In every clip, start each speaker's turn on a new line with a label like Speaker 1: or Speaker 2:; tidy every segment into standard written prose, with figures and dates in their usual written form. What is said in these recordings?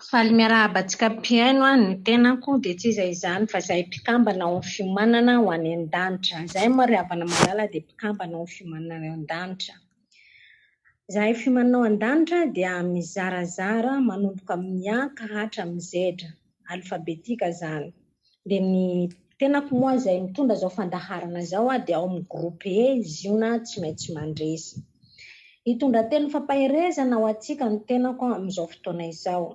Speaker 1: Faly miarahaba antsika mpihaino an, ny tenako dia tsy iza izany fa izahay mpikambana ao amin'ny fiomanana ho any an-danitra. Izahay moa ry havana malala dia mpikambana ao amin'ny fiomanana any an-danitra. Izahay fiomanana ao an-danitra dia mizarazara manomboka amin'ny A ka hatramin'ny Z, alfabetika izany. Dia ny tenako moa izay mitondra izao fandaharana izao dia ao amin'ny groupe E, Ziona tsy maintsy mandresy. Hitondra teny fampaherezana ho antsika ny tenako amin'izao fotoana izao.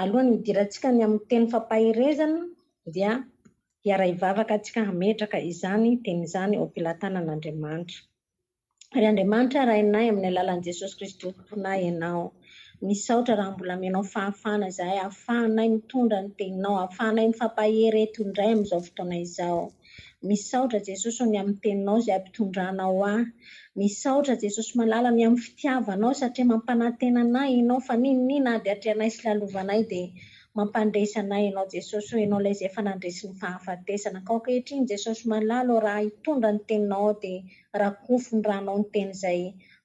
Speaker 1: Alohan'ny hidirantsika ny amin'ny teny fampaherezana dia hiara-hivavaka antsika hametraka izany teny izany eo am-pelatanan'Andriamanitra. Ry Andriamanitra Rainay, amin'ny alalan'i Jesosy Kristy Tomponay Ianao, misaotra raha mbola amenao fahafahana izahay ahafahanay mitondra ny Teninao, ahafahanay mifampahery eto indray amin'izao fotoana izao. Misaotra Jesosy o ny amin'ny Teninao izay ampitondranao ahy. Misaotra Jesosy malala ny amin'ny fitiavanao satria mampanantena anay Ianao fa n'inon'inona ady atrehanay sy lalovanay dia Mampandresy anay Ianao Jesosy o, Ianao ilay izay efa nandresy ny fahafatesana. Ka ankehitriny Jesosy malala o, raha hitondra ny teninao aho dia rakofy ny ranao ny teny izay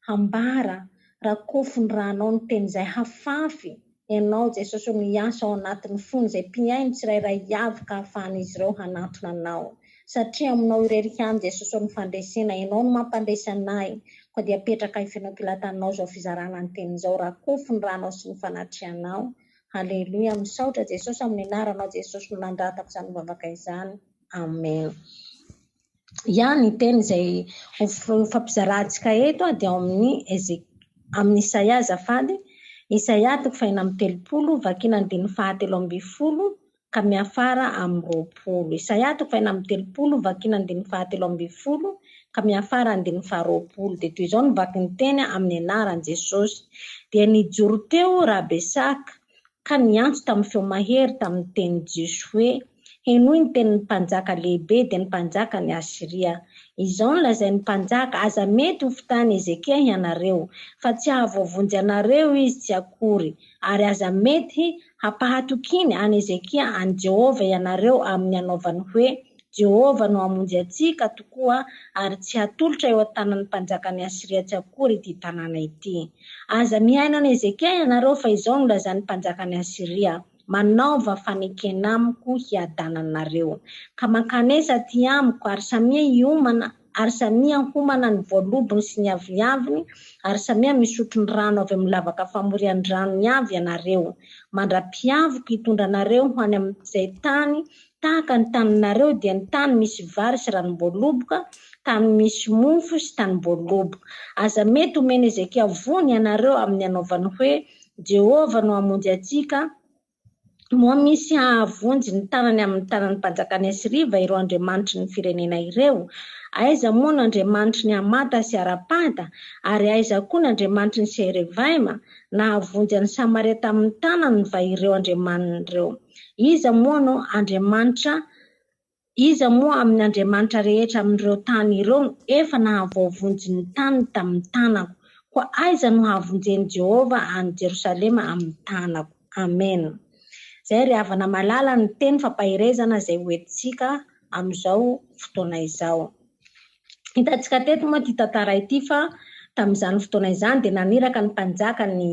Speaker 1: hambara, rakofy ny ranao ny teny izay hafafy, Ianao Jesosy o no hiasa ao anatin'ny fony izay mpihaino tsirairay avy ka hahafahan'izy ireo hanantona Anao. Satria aminao irery ihany Jesosy o ny fandresena, Ianao no mampandresy anay, koa dia apetrakay feno am-pilatanao izao fizarana ny teny izao, rakofy ny ranao sy ny fanatrehanao. Haleloia misaotra Jesosy amin'ny anaranao Jesosy no nandratako izany vavaka izany Amen. Ya ny teny izay ho fampizarantsika eto dia ao amin'ny amin'ny Isaia azafady Isaia toko fahena amby 30 vakina andininy fahatelo 12 ka miafara amin'ny 20. Isaia toko fahenina amby 30 vakina andininy fahatelo 12 ka miafara andininy faharoapolo. Dia toy izao no vakin'ny teny amin'ny anaran'i Jesosy. Dia nijoro teo Rabesaka ka niantso tamin'ny feo mahery tamin'ny teny jiosy hoe, Henoy ny tenin'ny mpanjaka lehibe, dia ny mpanjakan'i Asyria. Izao no lazain'ny mpanjaka, Aza mety ho fitahin'i Hezekia hianareo, fa tsy hahavoavonjy anareo izy tsy akory, ary aza mety hampahatokiany an'i Hezekia an'i Jehovah ianareo amin'ny anaovany hoe, Jehovah no hamonjy antsika tokoa, ary tsy hatolotra eo an-tanan'ny mpanjakan'i Asyria tsy akory ity tanàna ity. Aza mihaino an'i Hezekia ianareo, fa izao no lazain'ny mpanjakan'i Asyria, Manaova fanekena amiko hiadananareo, ka mankanesa aty amiko, ary samia hiomana, ary samia homana ny voalobony sy ny aviaviny, ary samia misotro ny rano avy amin'ny lavaka famorian-dranony avy ianareo, mandra-piaviko hitondra anareo ho any amin'izay tany tahaka ny taninareo, dia ny tany misy vary sy ranom-boaloboka, tany misy mofo sy tanim-boaloboka. Aza mety homen'i Hezekia voany ianareo amin'ny anaovany hoe, Jehovah no hamonjy antsika, Moa misy hahavonjy ny tanany amin'ny tanan'ny mpanjakan'i Asyria va ireo andriamanitry ny firenena ireo? Aiza moa no andriamanitry ny Hamata sy Arpada? Ary aiza koa ny andriamanitry ny Serevaima? Nahavonjy an'i Samaria tamin'ny tanany va ireo andriamaniny ireo? Iza moa no andriamanitra Iza moa amin'ny andriamanitra rehetra amin'ireo tany ireo no efa nahavoavonjy ny taniny tamin'ny tanako? Koa aiza no hahavonjen'i Jehovah an'i Jerosalema amin'ny tanako? Amena. Izay ry havana malala ny teny fampaherezana izay ho entintsika amin'izao fotoana izao. Hitantsika teto moa ity tantara ity fa tamin'izany fotoana izany dia naniraka ny mpanjaka ny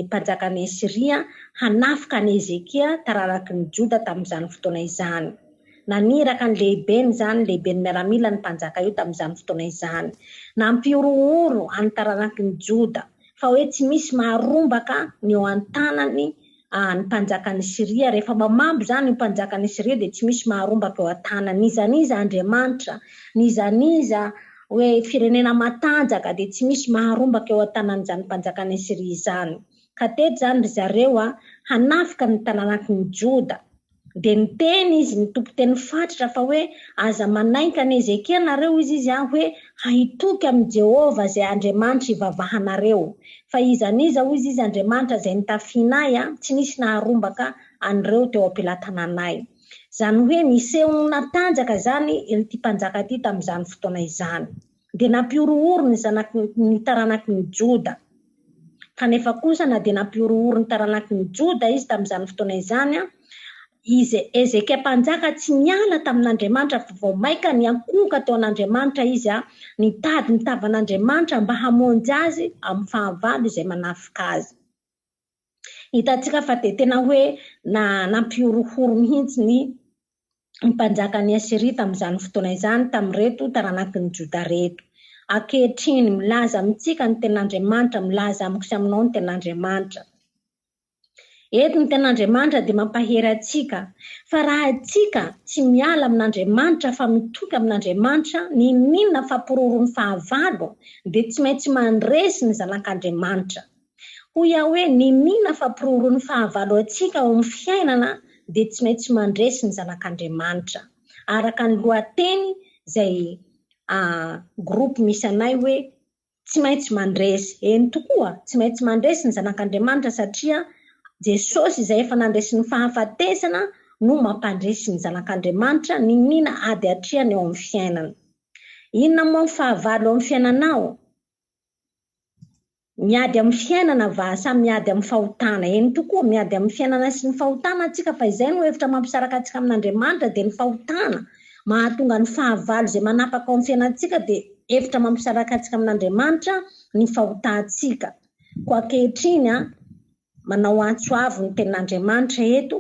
Speaker 1: mpanjakan'i Asyria hanafika an'i Hezekia taranaky ny Joda tamin'izany fotoana izany. Naniraka ny lehibeny izany, lehiben'ny miaramila ny mpanjaka io tamin'izany fotoana izany. Nampihorohoro an'ny taranaky ny Joda fa hoe tsy misy maharombaka ny eo an-tanany ny mpanjakan'i Syria. Rehefa mamabo izany io mpanjakan'i Syria dia tsy misy maharombaka eo an-tanany. N'iza n'iza andriamanitra, n'iza n'iza hoe firenena matanjaka dia tsy misy maharombaka eo an-tanan'izany mpanjakan'i Syria izany. Ka teto izany ry zareo hanafika ny tanànaky ny Joda. Dia niteny izy, ny tompon-teny fatratra fa hoe, Aza manainka an'i Hezekia nareo, hoy izy, hoe hahitoky amin'i Jehovah izay Andriamanitra ivavahanareo. Fa iza n'iza, hoy izy, Andriamanitra izay nitafianay, tsy nisy naharombaka an'ireo teo am-pelatananay. Izany hoe niseho natanjaka izany ity mpanjaka ity tamin'izany fotoana izany. Dia nampihorohoro ny zanaky ny taranaky ny Joda. Kanefa kosa na dia nampihorohoro ny taranaky ny Joda izy tamin'izany fotoana izany, izy Hezekia mpanjaka tsy niala tamin'Andriamanitra fa vao mainka niankohoka teo an'Andriamanitra izy, nitady ny tavan'Andriamanitra mba hamonjy azy amin'ny fahavalo izay manafika azy. Hitantsika fa dia tena hoe na nampihorohoro mihitsy ny mpanjakan'i Asyria tamin'izany fotoana izany tamin'ireto taranaky ny Joda ireto. Ankehitriny, milaza amintsika ny Tenin'Andriamanitra, milaza amiko sy aminao ny Tenin'Andriamanitra. Eto ny Tenin'Andriamanitra dia mampahery antsika fa raha isika tsy miala amin'Andriamanitra fa mitoky amin'Andriamanitra, n'inon'inona fampiroroan'ny fahavalo dia tsy maintsy mandresy ny zanak'Andriamanitra. Hoy aho hoe n'inon'inona fampiroroan'ny fahavalo antsika ao amin'ny fiainana dia tsy maintsy mandresy ny zanak'Andriamanitra. Araka ny lohateny izay groupe misy anay hoe Tsy maintsy mandresy. Eny tokoa, tsy maintsy mandresy ny zanak'Andriamanitra satria Jesosy izay efa nandresy ny fahafatesana no mampandresy ny zanak'Andriamanitra n'inon'inona ady atrehany eo amin'ny fiainana. Inona moa ny fahavalo eo amin'ny fiainanao? Miady amin'ny fiainana va sa miady amin'ny fahotana? Eny tokoa, miady amin'ny fiainana sy ny fahotana antsika fa izay no hevitra mampisaraka antsika amin'Andriamanitra dia ny fahotana. Mahatonga ny fahavalo izay manapaka ao amin'ny fiainantsika dia hevitra mampisaraka antsika amin'Andriamanitra ny fahotantsika. Koa ankehitriny, manao antso avo ny Tenin'Andriamanitra eto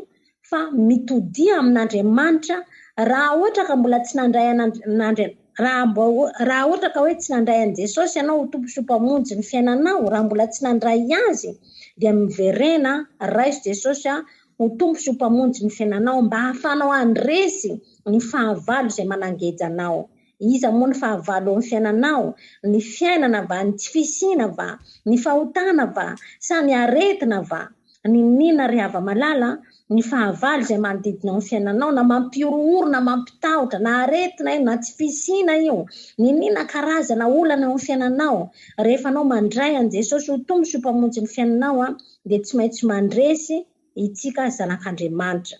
Speaker 1: fa mitodiha amin'Andriamanitra raha ohatra ka mbola tsy nandray an'Andriamanitra, raha mbo, raha ohatra ka hoe tsy nandray an'i Jesosy ianao ho Tompo sy ho Mpamonjy ny fiainanao, raha mbola tsy nandray Azy dia miverena, raiso Jesosy ho Tompo sy ho Mpamonjy ny fiainanao mba hahafahanao handresy ny fahavalo izay manangeja anao. Iza moa ny fahavalo eo amin'ny fiainanao? Ny fiainana va? Ny tsy fisiana va? Ny fahotana va? Sa ny aretina va? N'inon'inona ry hava-malala, ny fahavalo izay manodidina eo amin'ny fiainanao, na mampihorohoro na mampitahotra, na aretina io, na tsy fisiana io, n'inon'inona karazana olana eo amin'ny fiainanao, rehefa anao mandray an'i Jesosy ho Tompo sy ho Mpamonjy ny fiainanao dia tsy maintsy mandresy itsika zanak'Andriamanitra.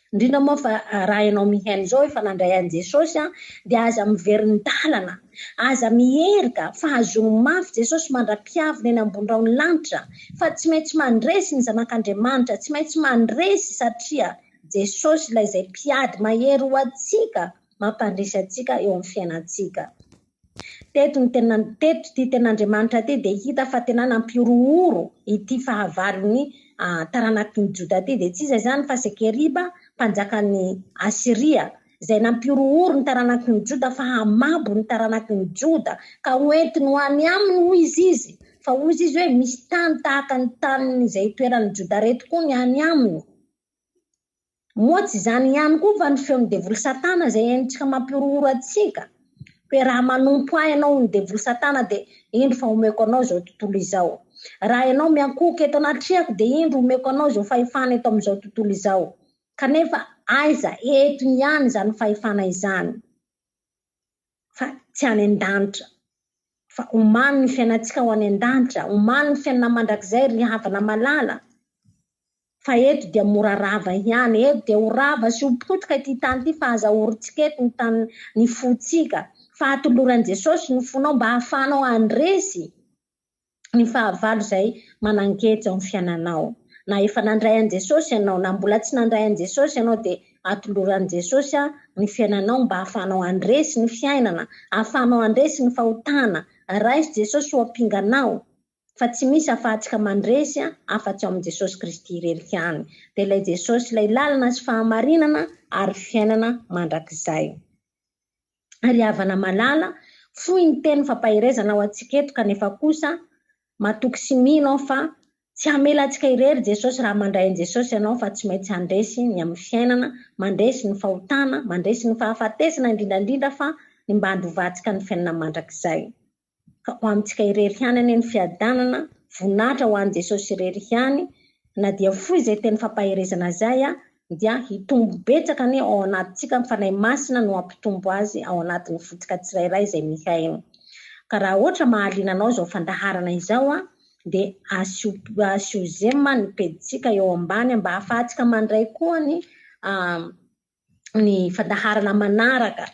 Speaker 1: Indrindra moa fa raha ianao mihaino izao efa nandray an'i Jesosy dia aza miverin-dalana, aza miherika fa hazono mafy Jesosy mandra-piaviny eny ambony rahon'ny lanitra fa tsy maintsy mandresy ny zanak'Andriamanitra, tsy maintsy mandresy satria Jesosy ilay izay mpiady mahery ho antsika mampandresy antsika eo amin'ny fiainantsika. Teto ny tena teto ity tenin'Andriamanitra ity dia hita fa tena nampihorohoro ity fahavalon'ny taranaky ny Joda ity, dia tsy iza izany fa Sekeriba mpanjakan'i Asyria, izay nampihorohoro ny taranaky ny Joda fa hamabo ny taranaky ny Joda ka ho entiny ho any aminy hoy izy izy, fa hoy izy hoe misy tany tahaka ny tanin'izay itoeran'ny Joda ireto koa ny any aminy. Moa tsy izany ihany koa va ny feon'ny devoly satana izay henontsika mampihorohoro antsika? Hoe raha manompo ahy ianao hoy ny devoly satana dia indro fa omeko anao izao tontolo izao. Raha ianao miankohoka eto anatrehako dia indro omeko anao izao fahefana eto amin'izao tontolo izao. Kanefa aiza eto ihany izany fahefana izany fa tsy any an-danitra. Fa omano ny fiainantsika ho any an-danitra, omano ny fiainana mandrakizay ry havana malala. Fa eto dia mora rava ihany, eto dia ho rava sy ho potika ity tany ity fa aza orintsika eto ny tany ny fontsika fa atoloran'i Jesosy ny fonao mba hahafahanao handresy ny fahavalo izay manangeja ao amin'ny fiainanao. Na efa nandray an'i Jesosy ianao na mbola tsy nandray an'i Jesosy ianao dia atoloran'i Jesosy ny fiainanao mba hahafahanao handresy ny fiainana, hahafahanao handresy ny fahotana. Raiso Jesosy ho ampinganao. Fa tsy misy afahantsika mandresy afa-tsy ao amin'i Jesosy Kristy irery ihany. Dia ilay Jesosy ilay lalana sy fahamarinana ary fiainana mandrakizay. Ry havana malala, fohy ny teny fampaherezana ho antsika eto kanefa kosa matoky sy mino aho fa tsy hamela antsika irery Jesosy raha mandray an'i Jesosy ianao fa tsy maintsy handresy ny amin'ny fiainana, mandresy ny fahotana, mandresy ny fahafatesana indrindra indrindra fa ny mba handovantsika ny fiainana mandrakizay. Ka ho amintsika irery ihany anie ny fiadanana, voninahitra ho an'i Jesosy irery ihany, na dia fohy izay teny fampaherezana izay dia hitombo betsaka anie ao anatintsika ny Fanahy Masina no hampitombo azy ao anatin'ny fontsika tsirairay izay mihaino. Ka raha ohatra mahaliana anao izao fandaharana izao dia asio asio j'aime ny pejintsika eo ambany mba hahafahantsika mandray koa ny ny fandaharana manaraka.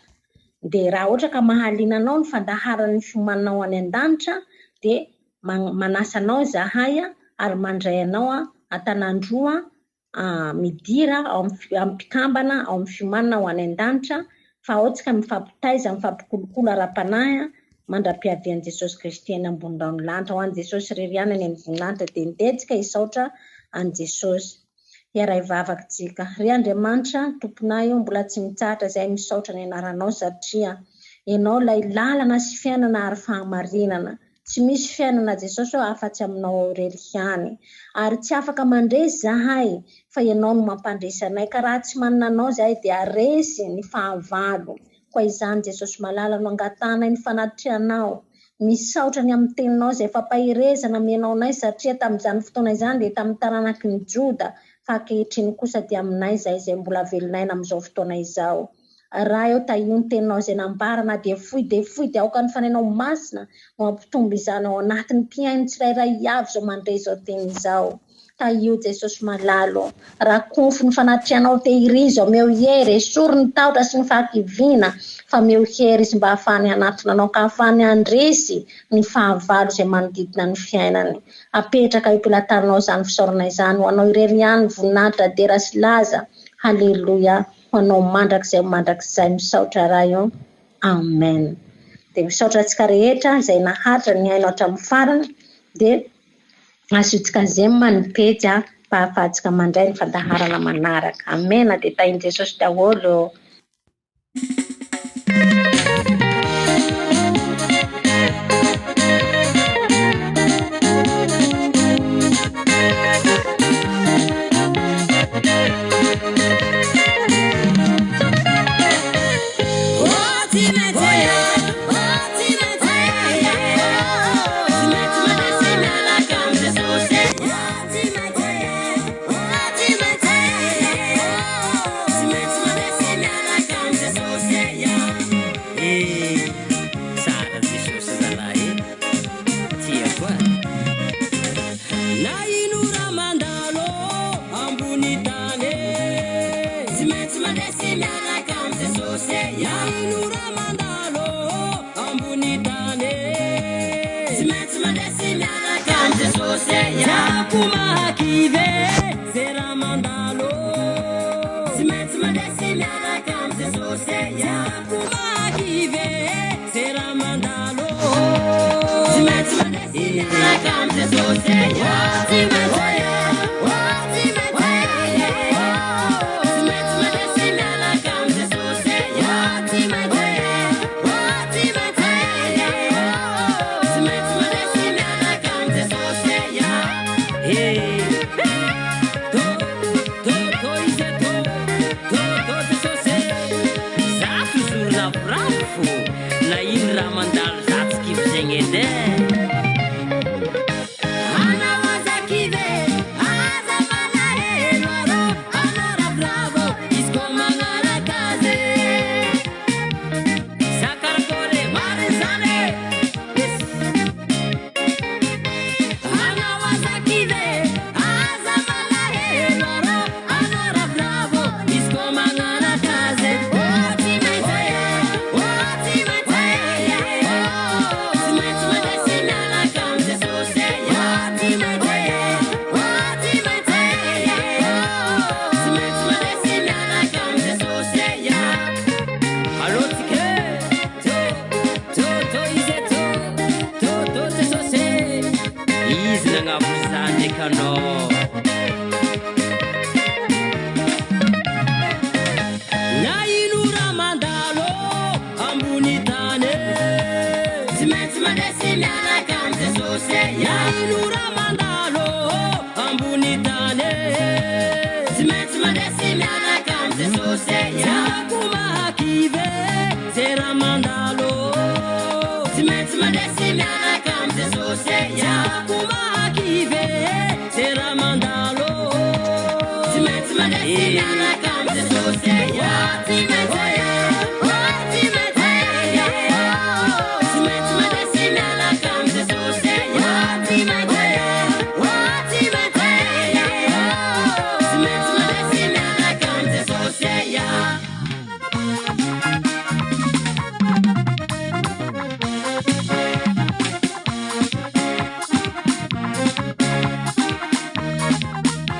Speaker 1: Dia raha ohatra ka mahaliana anao ny fandaharan'ny fiomananao any an-danitra dia manasa anao izahay ary mandray anao an-tanan-droa midira ao amin'ny mpikambana ao amin'ny fiomanana ho any an-danitra fa ao tsika mifampitaiza, mifampikolokolo ara-panahy. mandra-piavian'i Jesosy Kristy eny ambony rahon'ny lanitra. Ho an'i Jesosy irery ihany anie ny voninahitra dia ndeha tsika hisaotra an'i Jesosy. Hiaray vavaka tsika. Ry Andriamanitra, Tomponay o, mbola tsy mitsahatra izahay misaotra ny anaranao satria Ianao ilay lalana sy fiainana ary fahamarinana. Tsy misy fiainana Jesosy o afa-tsy aminao ao irery ihany. Ary tsy afaka mandresy izahay fa Ianao no mampandresy anay ka raha tsy manana Anao izahay dia resy ny fahavalo. Koa izany Jesosy malala no angatahanay ny fanatrehanao. Misaotra ny amin'ny teninao izay fampaherezana amenao anay satria tamin'izany fotoana izany dia tamin'ny taranaky ny Joda fa ankehitriny kosa dia aminay izay izay mbola velon'aina amin'izao fotoana izao. Ray ô tahio ny teninao izay nambara na dia fohy dia fohy dia aoka ny Fanahinao Masina no hampitombo izany ao anatin'ny mpihaino tsirairay avy izao mandre izao teny izao. Tahio Jesosy malala ô. Rakofy ny fanatrehanao tehirizo, omeo hery, esory ny tahotra sy ny fahakiviana fa omeo hery izy mba hahafahany hanatona anao ka hahafahany handresy ny fahavalo izay manodidina ny fiainany. Apetraka eo am-pelatananao izany fisaorana izany. Ho anao irery ihany ny voninahitra, dera sy laza. Haleloia. Ho anao mandrakizay ho mandrakizay. Misaotra Ray ô. Amen. Dia misaotra antsika rehetra izay naharitra nihaino hatramin'ny farany. Dia Azontsika zem ny pejy mba ahafahantsika mandray ny fandaharana manaraka. Amena dia tahin'i Jesosy daholo ô.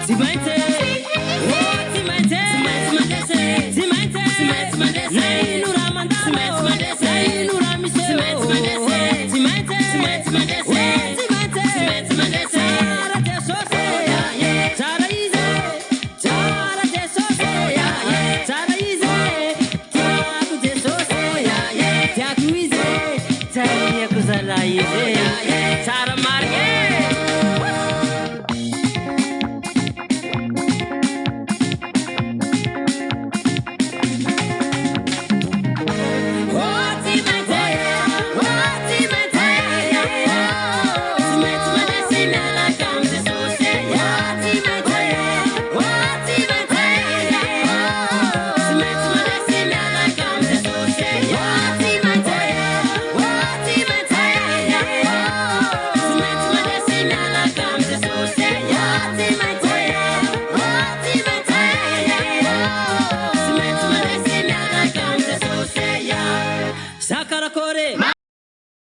Speaker 2: Tsy maintsy, oh tsy maintsy, tsy maintsy mandresy, tsy maintsy, tsy maintsy mandresy.